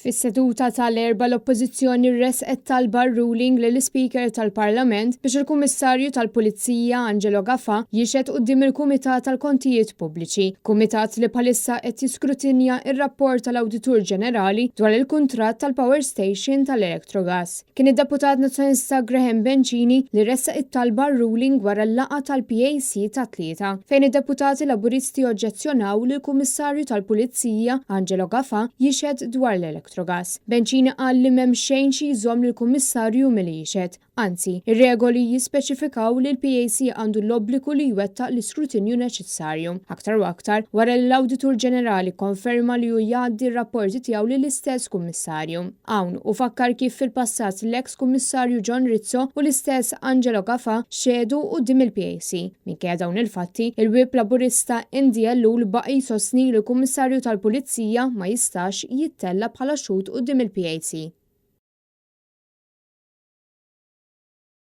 Fis-seduta tal-Erbgħa l-Oppożizzjoni ressqet talba ruling lill-Ispeaker tal-Parlament biex il-Kummissarju tal-Pulizija Angelo Gafà jixhed quddiem il-Kumitat tal-Kontijiet Pubbliċi, kumitat li bħalissa qed jiskrutinja r-rapport tal-Awditur Ġenerali dwar il-kuntratt tal-power station tal-Electrogas. Kien id-Deputat Nazzjonalista Graham Bencini li ressaq it-talba ruling wara l-laqgħa tal-PAC tat-Tlieta, fejn id-deputati Laburisti oġġezzjonaw li l-Kummissarju tal-Pulizija, Angelo Gafà, jixhed dwar l-Electrogas. Bencini qal li m'hemm xejn xi jżomm lill-Kummissarju milli jixhed. Anzi, ir-regoli jispeċifikaw li l-PAC għandu l-obbligu li jwettaq l-iskrutinju neċessarju. Aktar u aktar, wara li l-Awditur Ġenerali kkonferma li hu jgħaddi r-rapporti tiegħu lill-istess Kummissarju. Hawn, hu fakkar kif fil-passat l-eks Kummissarju John Rizzo u l-istess Angelo Gafà xehdu quddiem il-PAC. Minkejja dawn il-fatti, il-Whip Laburista Andy Ellul baqa' jsostni li l-Kummissarju tal-Pulizija ma jistax jittella' bħala xhud quddiem il-PAC.